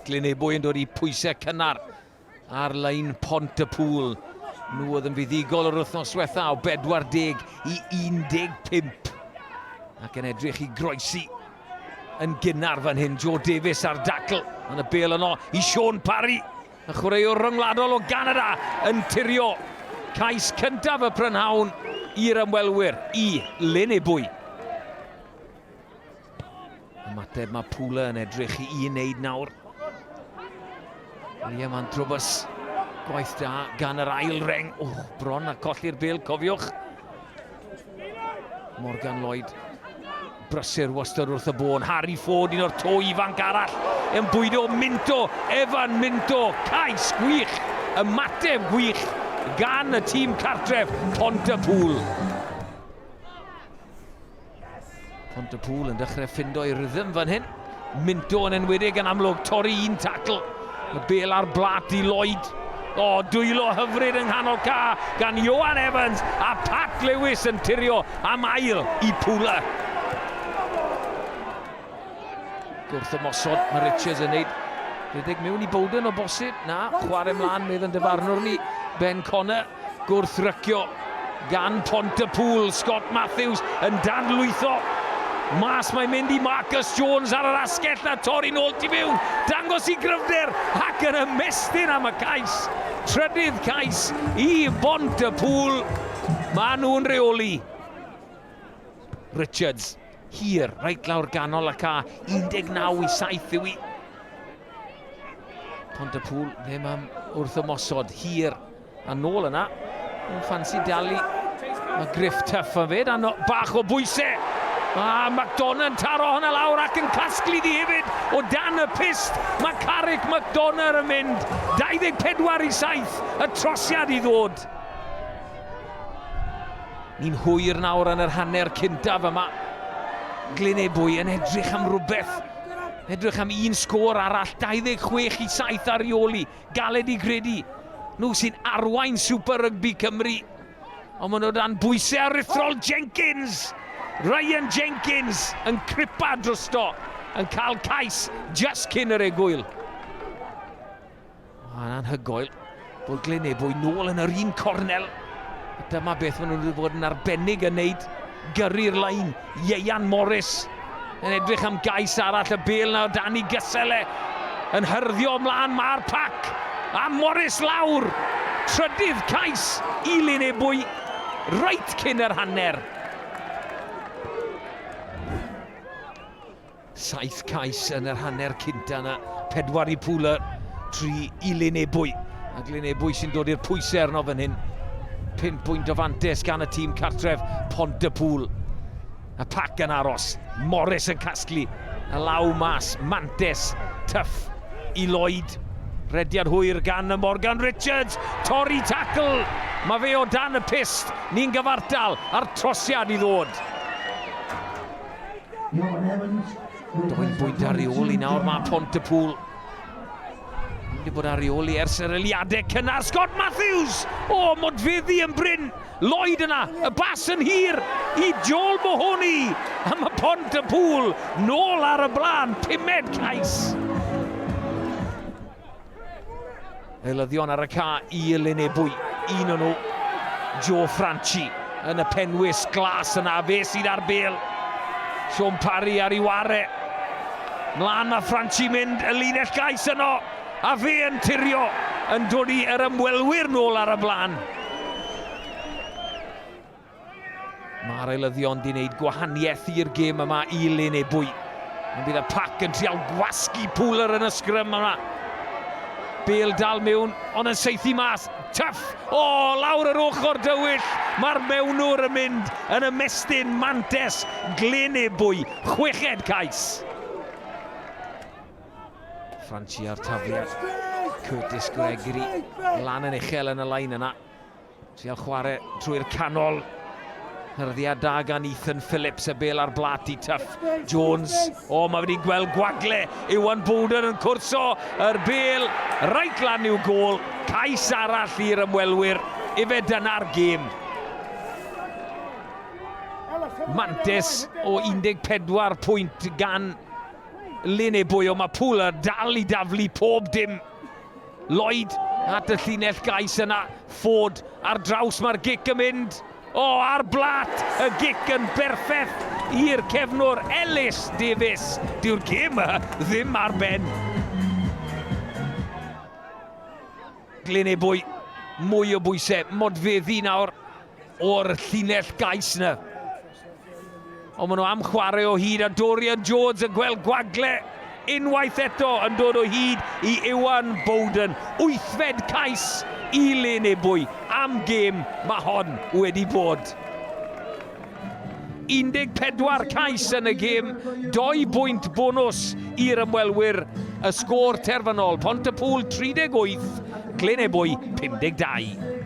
Glynebwy yn dod i pwysau cynnar ar lein Pont y Pŵl. Nhw oedd yn fuddugol yr wythnos diwetha o 40 i 15 ac yn edrych i groesi yn gynnar fan hyn. Joe Davies ar dacl yn y bel yno i Sean Parry, y chwaraewr rhyngwladol o Ganada yn tirio cais cyntaf y prynhawn i'r ymwelwyr i Lynebwy. Ymateb mae Pula yn edrych i un wneud nawr. Liam Antrobus, gwaith da gan yr ail reng. Oh, bron a colli'r bel, cofiwch. Morgan Lloyd, brysur wastad wrth y bôn. Harry Ford, un o'r to ifanc arall, yn bwydo Minto, Evan Minto, cais gwych, ymateb gwych gan y tîm cartref, Pontypool. Pontypool yn dechrau ffindo ei rhythm fan hyn. Minto yn enwedig yn amlwg, torri un tacl. Y bel ar blat i Lloyd. O, dwylo hyfryd yng nghanol ca gan Johan Evans a Pat Lewis yn tirio am ail i Pula. Gwrth ymosod, mae Richards yn neud rhedeg mewn i Bowden o bosib. Na, chwarae mlaen medd yn dyfarnwr ni, Ben Connor. Gwrthrycio gan Pontypool, Scott Matthews yn dadlwytho. Mas mae'n mynd i Marcus Jones ar yr asgell a torri nôl tu mewn. Dangos i gryfder ac yn ymestyn am y cais. Trydydd cais i Bontypool. Maen nhw'n rheoli. Richards, hir, reit lawr ganol ac a 19 i 7 yw i. Pontypool ddim am wrth ymosod, hir a nôl yna. Yn ffansi dalu. Mae Griff Tuff yn fyd, a no, bach o bwysau. A McDonough yn taro hwnna lawr ac yn casglu di hefyd o dan y pist. Mae Carrick McDonough yn mynd 24 i 7, y trosiad i ddod. Ni'n hwyr nawr yn yr hanner cyntaf yma. Glynebwy yn edrych am rhywbeth. Edrych am un sgôr arall, 26 i 7 ar reoli. Galed i gredu. Nhw sy'n arwain Super Rugby Cymru. Ond maen nhw dan bwysau aruthrol Jenkins. Ryan Jenkins yn cripa drosto, yn cael cais just cyn yr egwyl. Mae'n anhygoel bod Glynebwy nôl yn yr un cornel. A dyma beth maen nhw wedi bod yn arbennig yn neud. Gyrru'r lein, Ieuan Morris yn edrych am gais arall, y bel na o dan i gysele yn hyrddio ymlaen, mae'r pac a Morris lawr. Trydydd cais i Lynebwy reit cyn yr hanner. Saith cais yn yr hanner cynta yna. Pedwar i Pooler, tri i Lynebwy. A Glynebwy sy'n dod i'r pwysau arno fan hyn. 5 pwynt o fantes gan y tîm cartref Pontypool. Y pac yn aros. Morris yn casglu. Y law mas. Mantes. Tuff i Lloyd. Rediad hwyr gan y Morgan Richards. Torri tacl. Mae fe o dan y pyst. Ni'n gyfartal a'r trosiad i ddod. Doi bwynt ar ei ôl i nawr mae Pontypool. Wedi bod ar ei ôl i ers yr eliadau cynnar. Scott Matthews! O, modfeddi yn bryn. Lloyd yna, y bas yn hir i Joel Mahoney. A mae Pontypool nôl ar y blaen, pumed cais. Eilyddion ar y ca i Lynebwy. Un o'n nhw, Joe Franchi, yn y penwys glas yna. Fe sydd ar bel. Sean Parry ar ei ware. Mlaen mae Franchi mynd, y linell gais yno. A fe yn tirio, yn dod i yr ymwelwyr nôl ar y blaen. Mae'r eilyddion di wneud gwahaniaeth i'r gêm yma i Lyn Ebwy. Ond bydd y pac yn trial gwasgu Pooler yn y sgrym yma. Bale dal mewn, ond yn saethu mas. Tuff! O, lawr yr ochr dywyll! Mae'r mewnwr yn mynd yn ymestyn mantes Glyn Ebwy. Chweched cais. Franchi a'r tafliad. Curtis Gregory lan yn uchel yn y lain yna. Trial chwarae trwy'r canol. Hyrddiad da gan Ethan Phillips, y bel ar blat i Tuff Jones. O, mae wedi gweld gwagle. Iwan Bowden yn cwrso yr bel. Reit lan i'w gôl. Cais arall i'r ymwelwyr. Ife dyna'r gêm. Mantes o 14 pwynt gan Lynebwy, ond mae Pooler dal i daflu pob dim. Lloyd at y llinell gais yna. Ford ar draws, mae'r gic yn mynd. O, ar blat, y gic yn berffeth i'r cefnwr Ellis Davies. Dyw'r gêm ddim ar ben. Glynebwy, mwy o bwysau, modfeddi nawr o'r llinell gais yna. Ond maen nhw am chwarae o hyd a Dorian Jones yn gweld gwagle unwaith eto yn dod o hyd i Iwan Bowden. Wythfed cais i Lynebwy am gêm mae hon wedi bod. 14 cais yn y gêm, 2 bwynt bonws i'r ymwelwyr, y sgôr terfynol, Pontypŵl 38, Glynebwy 52.